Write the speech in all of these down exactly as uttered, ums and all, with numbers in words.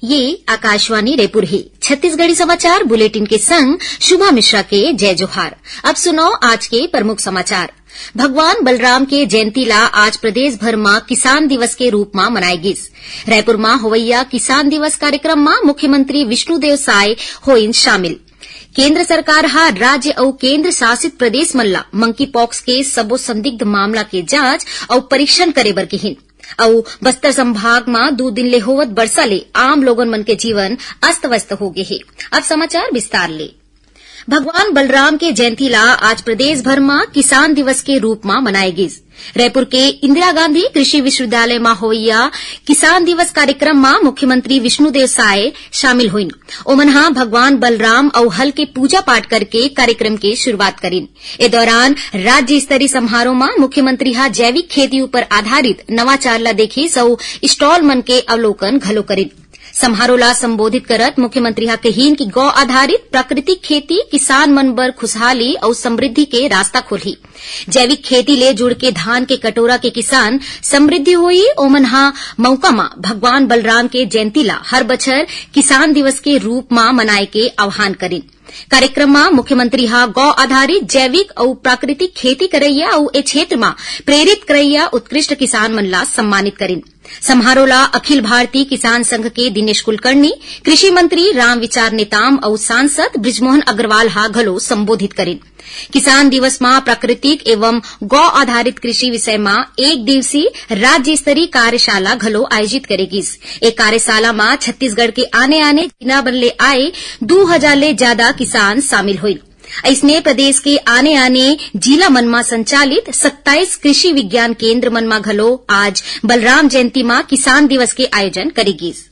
ये आकाशवाणी रायपुर हे। छत्तीसगढ़ी समाचार बुलेटिन के संग शुभा मिश्रा के जय जोहार। अब सुनव आज के प्रमुख समाचार। भगवान बलराम के जयंती ला आज प्रदेश भर म किसान दिवस के रूप म मनाए गिस। रायपुर म होवइया किसान दिवस कार्यक्रम म मुख्यमंत्री विष्णुदेव साय होइन शामिल। केंद्र सरकार ह राज्य अउ केंद्र शासित प्रदेश मन ला मंकी पॉक्स के सबो संदिग्ध मामला के जांच अउ परीक्षण करे बर किहिन। अउ बस्तर संभाग म दू दिन ले होवत बरसा ले आम लोगन मन के जीवन अस्त व्यस्त हो गे हे। अब समाचार विस्तार ले। भगवान बलराम के जयंती ला आज प्रदेश भर म किसान दिवस के रूप म मनाए गिस। रायपुर के इंदिरा गांधी कृषि विश्वविद्यालय म होवइया किसान दिवस कार्यक्रम म मुख्यमंत्री विष्णुदेव साय शामिल होइन। ओमन ह भगवान बलराम अउ हल के पूजा पाठ करके कार्यक्रम के शुरुआत करिन। ए दौरान राज्य स्तरीय समारोह म मुख्यमंत्री ह जैविक खेती ऊपर आधारित नवाचार ला देखिस अउ स्टॉल मन के अवलोकन घलो करिन। समारोह ला संबोधित करत मुख्यमंत्री ह कहिन कि गौ आधारित प्राकृतिक खेती किसान मन बर खुशहाली अउ समृद्धि के रास्ता खोलही। जैविक खेती ले जुड़ के धान के कटोरा के किसान समृद्धि होही। ओमन ह मउका म भगवान बलराम के जयंती ला हर बछर किसान दिवस के रूप म मनाए के आह्वान करिन। कार्यक्रम म मुख्यमंत्री ह गौ आधारित जैविक अउ प्राकृतिक खेती करइया अउ ए क्षेत्र म प्रेरित करइया उत्कृष्ट किसान मन ला सम्मानित करिन। समारोह ला अखिल भारतीय किसान संघ के दिनेश कुलकर्णी, कृषि मंत्री रामविचार नेताम अउ सांसद बृजमोहन अग्रवाल ह घलो संबोधित करिन। किसान दिवस म प्राकृतिक एवं गौ आधारित कृषि विषय म एक दिवसीय राज्य स्तरीय कार्यशाला घलो आयोजित करे गिस। ए कार्यशाला म छत्तीसगढ़ के आने-आने जिला मन ले आए दू हजार ले जादा किसान शामिल होइन। अइसने प्रदेश के आने-आने जिला मन म संचालित सत्ताईस कृषि विज्ञान केंद्र मन म घलो आज बलराम जयंती म किसान दिवस के आयोजन करे गिस।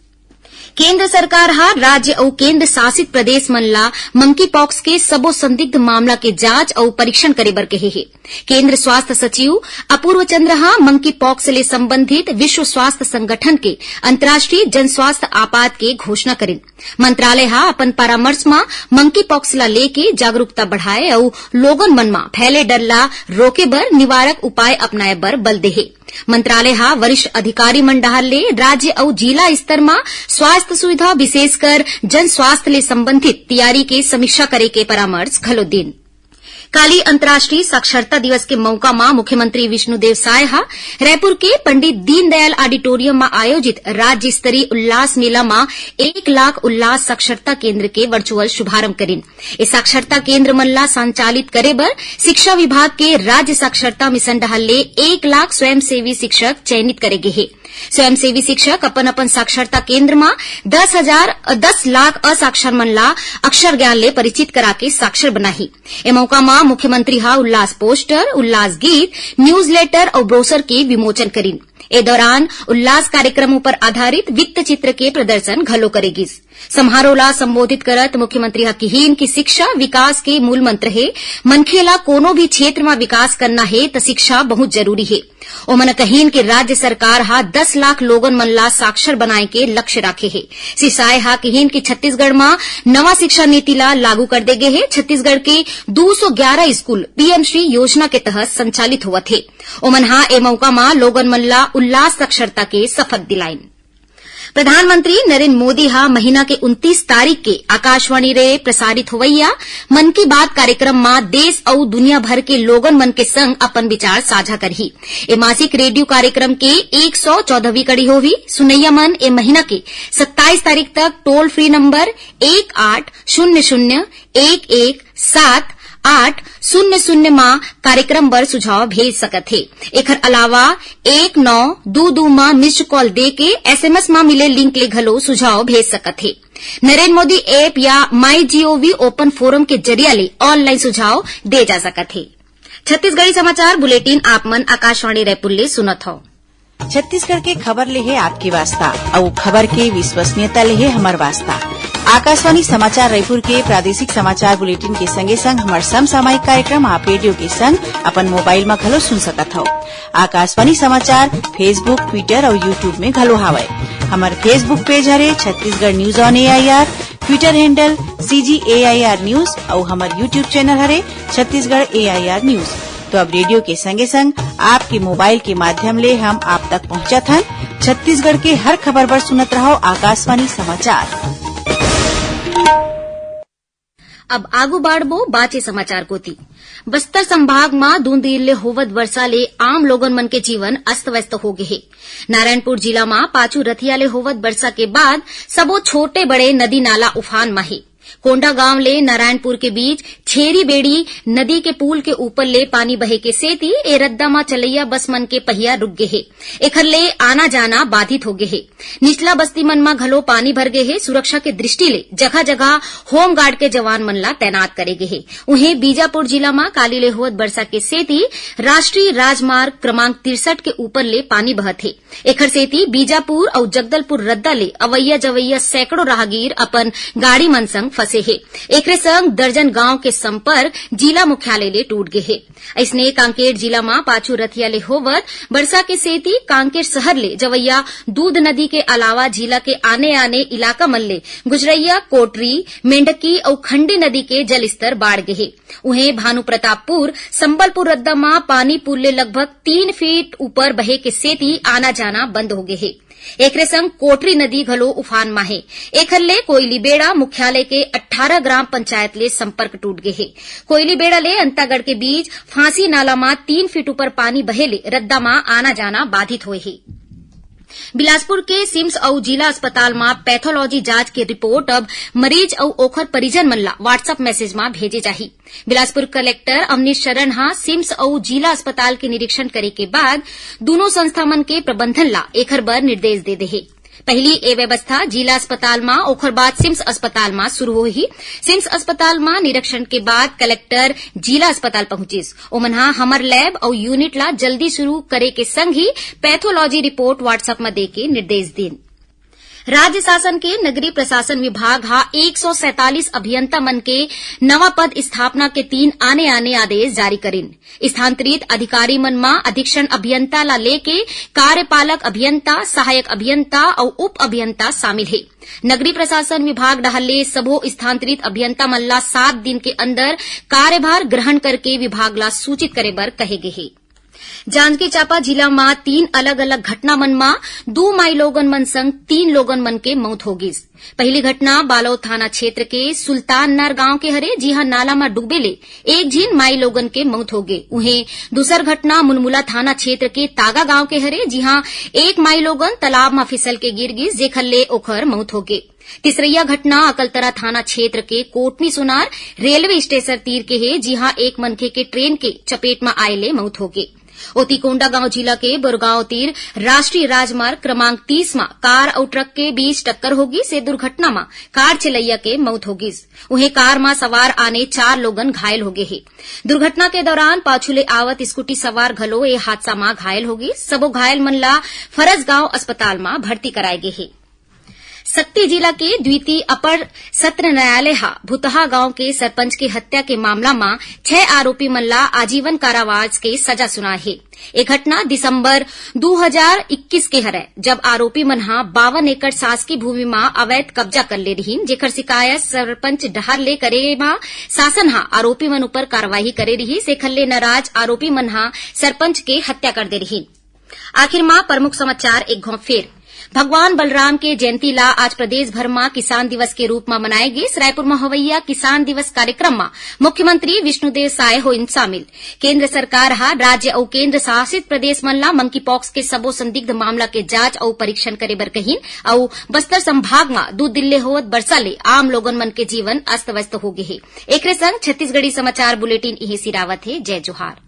केंद्र सरकार ह राज्य अउ केंद्र शासित प्रदेश मन ला मंकी पॉक्स के सबो संदिग्ध मामला के जांच अउ परीक्षण करे बर कहे हे। केंद्र स्वास्थ्य सचिव अपूर्व चंद्र ह मंकी पॉक्स ले संबंधित विश्व स्वास्थ्य संगठन के अंतर्राष्ट्रीय जन स्वास्थ्य आपात के घोषणा करिन। मंत्रालय ह अपन परामर्श म मंकी पॉक्स ला लेके जागरूकता बढ़ाए अउ लोगन मन म फैले डर ला रोके बर निवारक उपाय अपनाए बर बल दे हे। मंत्रालय ह वरिष्ठ अधिकारी मन डहार ले राज्य अउ जिला स्तर म स्वास्थ्य सुविधा, विशेषकर जन स्वास्थ्य ले संबंधित तियारी के समीक्षा करे के परामर्श घलो दीन। काली अंतर्राष्ट्रीय साक्षरता दिवस के मउका म मुख्यमंत्री विष्णुदेव साय ह रायपुर के पंडित दीनदयाल ऑडिटोरियम म आयोजित राज्य स्तरीय उल्लास मेला म एक लाख उल्लास साक्षरता केंद्र के वर्चुअल शुभारंभ करिन। ए साक्षरता केंद्र मन ला संचालित करे बर शिक्षा विभाग के राज्य साक्षरता मिशन डहार ले एक लाख स्वयंसेवी शिक्षक चयनित करे गे हे। स्वयंसेवी शिक्षक अपन-अपन साक्षरता केंद्र म दस हजार, दस लाख असाक्षर मन ला अक्षर ज्ञान ले परिचित करा के साक्षर बनाही। ए मउका म मुख्यमंत्री ह उल्लास पोस्टर, उल्लास गीत, न्यूजलेटर अउ ब्रोशर के विमोचन करिन। ए दौरान उल्लास कार्यक्रम ऊपर आधारित वित्त चित्र के प्रदर्शन घलो करे गिस। समारोह ला संबोधित करत मुख्यमंत्री ह किहीन कि शिक्षा विकास के मूल मंत्र हे। मनखे ला कोनो भी क्षेत्र म विकास करना हे, त शिक्षा बहुत जरूरी हे। ओमन कहीन कि राज्य सरकार ह दस लाख लोगन मन ला साक्षर बनाए के लक्ष्य राखे हे। श्री साय ह किहीन कि छत्तीसगढ़ म नवा शिक्षा नीति ला लागू कर दे गे हे। छत्तीसगढ़ के दू सौ ग्यारह स्कूल पीएम श्री योजना के तहत संचालित होवत हे। ओमन ह ए मउका म लोगन मन ला उल्लास साक्षरता के शपथ दिलाइन। प्रधानमंत्री नरेंद्र मोदी ह महीना के उनतीस तारीख के आकाशवाणी ले प्रसारित होवइया मन की बात कार्यक्रम म देश अउ दुनिया भर के लोगन मन के संग अपन विचार साझा करही। ए मासिक रेडियो कार्यक्रम के एक सौ चौदहवीं कड़ी होही। सुनइया मन ए महीना के सत्ताईस तारीख तक टोल फ्री नंबर एक आठ शून्य शून्य एक एक सात आठ शून्य शून्य म कार्यक्रम बर सुझाव भेज सकत हे। एखर अलावा एक नौ दू दू म मिस्ड कॉल दे के एसएमएस म मिले लिंक ले घलो सुझाव भेज सकत हे। नरेंद्र मोदी ऐप या माई जीओवी ओपन फोरम के जरिया ले ऑनलाइन सुझाव दे जा सकत हे। छत्तीसगढ़ी समाचार बुलेटिन आप मन आकाशवाणी रायपुर ले सुनत हव। छत्तीसगढ़ के खबर ले हे आपके वास्ता, अउ खबर के विश्वसनीयता ले हे हमर वास्ता। आकाशवाणी समाचार रायपुर के प्रादेशिक समाचार बुलेटिन के संगे संग हमर समसामयिक कार्यक्रम आप रेडियो के संग अपन मोबाइल म घलो सुन सकत हव। आकाशवाणी समाचार Facebook, Twitter अउ YouTube में घलो हावय। हमर Facebook पेज हरे Chhattisgarh news on AIR, Twitter handle CG AIR news अउ हमर YouTube चैनल हरे छत्तीसगढ़ एआईआर न्यूज। तो अब रेडियो के संगे संग आपके मोबाइल के माध्यम ले हम आप तक पहुंचत हन। छत्तीसगढ़ के हर खबर बर सुनत रहव आकाशवाणी समाचार। अब आगू बाढ़बो बाचे समाचार कोति। बस्तर संभाग म दू दिन ले होवत वर्षा ले आम लोगन मन के जीवन अस्त-व्यस्त हो गे हे। नारायणपुर जिला म पाछू रथिया ले होवत वर्षा के बाद सबो छोटे-बड़े नदी-नाला उफान म हे। कोंडागांव ले नारायणपुर के बीच छेरी बेड़ी नदी के पुल के ऊपर ले पानी बहे के सेती ए रद्दा म चलइया बस मन के पहिया रुक गे हे। एखर ले आना-जाना बाधित हो गे हे। निचला बस्ती मन म घलो पानी भर गे हे। सुरक्षा के दृष्टि ले जगह-जगह होमगार्ड के जवान मन ला तैनात करे गे हे। उहें, बीजापुर जिला म काली ले होवत बरसा के सेती राष्ट्रीय राजमार्ग क्रमांक तिरसठ के ऊपर ले पानी बहत हे। एखर सेती बीजापुर अउ जगदलपुर रद्दा ले अवइया-जवइया सैकड़ों राहगीर अपन गाड़ी मन संग फंसे हे। एकरे संग दर्जन गांव के संपर्क जिला मुख्यालय ले टूट गे हे। अइसने कांकेर जिला म पाछू रथिया ले होवत बरसा के सेती कांकेर शहर ले जवइया दूध नदी के अलावा जिला के आने-आने इलाका मन ले गुजरइया कोटरी, मेंढकी अउ खंडी नदी के जलस्तर बाढ़ गे हे। उहें, भानुप्रतापपुर संबलपुर रद्दा म पानी पुल ले लगभग तीन फीट ऊपर बहे के सेती आना-जाना बंद हो गे हे। एकरे संग कोटरी नदी घलो उफान म हे। एखर ले कोयलीबेड़ा मुख्यालय के अट्ठारह ग्राम पंचायत ले संपर्क टूट गे हे। कोयलीबेड़ा ले अंतागढ़ के बीच फांसी नाला म तीन फीट ऊपर पानी बहे ले रद्दा म आना-जाना बाधित होए हे। बिलासपुर के सिम्स अउ जिला अस्पताल म पैथोलॉजी जांच के रिपोर्ट अब मरीज अउ ओखर परिजन मन ला WhatsApp मैसेज म भेजे जाही। बिलासपुर कलेक्टर अवनीश शरण ह सिम्स अउ जिला अस्पताल के निरीक्षण करे के बाद दूनों संस्था मन के प्रबंधन ला एखर बर निर्देश दे दे हे। पहिली ए व्यवस्था जिला अस्पताल म, ओखर बाद सिम्स अस्पताल म शुरू होही। सिम्स अस्पताल म निरीक्षण के बाद कलेक्टर जिला अस्पताल पहुंचिस। ओमन ह हमर लैब अउ यूनिट ला जल्दी शुरू करे के संग ही पैथोलॉजी रिपोर्ट WhatsApp म दे के निर्देश दीन। राज्य शासन के नगरीय प्रशासन विभाग ह एक सौ सैंतालीस अभियंता मन के नवा पद स्थापना के तीन आने-आने आदेश जारी करिन। स्थानांतरित अधिकारी मन म अधीक्षण अभियंता ला लेके कार्यपालक अभियंता, सहायक अभियंता अउ उप अभियंता शामिल हे। नगरीय प्रशासन विभाग डहार ले सबो स्थानांतरित अभियंता मन ला सात दिन के अंदर कार्यभार ग्रहण करके विभाग ला सूचित करे बर कहे गे हे। जांजगीर चांपा जिला म तीन अलग-अलग घटना मन म दू माईलोगन मन संग तीन लोगन मन के मौत हो गिस। पहिली घटना बालोद थाना क्षेत्र के सुल्ताननर गांव के हरे, जिहां नाला म डूबे ले एक झिन माईलोगन के मौत हो गे। उहें, दूसर घटना मुलमुला थाना क्षेत्र के तागा गांव के हरे, जिहां एक माईलोगन तालाब म फिसल के गिर गिस, जेखर ले ओखर मौत हो गे। तीसरइया घटना अकलतरा थाना क्षेत्र के कोटनी सोनार रेलवे स्टेशन तीर के हे, जिहां एक मनखे के ट्रेन के चपेट म आए ले मउत होगे। ओती कोंडागांव जिला के बोरगांव तीर राष्ट्रीय राजमार्ग क्रमांक तीस म कार अउ ट्रक के बीच टक्कर होगिस। ए दुर्घटना म कार चलइया के मउत होगिस। उहें, कार म सवार आने चार लोगन घायल होगे हे। दुर्घटना के दौरान पाछू ले आवत स्कूटी सवार घलो ए हादसा म घायल होगिस। सबो घायल मन ला फरसगांव अस्पताल म भर्ती कराए गे हे। सक्ती जिला के द्वितीय अपर सत्र न्यायालय ह भुतहा गांव के सरपंच के हत्या के मामला म छह आरोपी मन ला आजीवन कारावास के सजा सुनाए हे। ए घटना दिसंबर दू हजार इक्कीस के हरय, जब आरोपी मन ह बावन एकड़ शासकीय भूमि म अवैध कब्जा कर ले रिहीन, जेकर शिकायत सरपंच डहार ले करे म शासन ह आरोपी मन ऊपर कार्रवाई करे रिहीस। एखर ले नाराज आरोपी मन ह सरपंच के हत्या कर दे रिहीन। आखिर म प्रमुख समाचार एक घौं फेर। भगवान बलराम के जयंती ला आज प्रदेश भर म किसान दिवस के रूप म मनाए गिस। रायपुर म होवइया किसान दिवस कार्यक्रम म मुख्यमंत्री विष्णुदेव साय होइन शामिल। केंद्र सरकार ह राज्य अउ केंद्र शासित प्रदेश मन ला मंकी पॉक्स के सबो संदिग्ध मामला के जांच अउ परीक्षण करे बर कहिन अउ बस्तर संभाग म दू दिन ले होवत बरसा ले आम लोगन मन के जीवन अस्त व्यस्त हो गे हे। एकरे संग छत्तीसगढ़ी समाचार बुलेटिन इहें सिरावत हे। जय जोहार।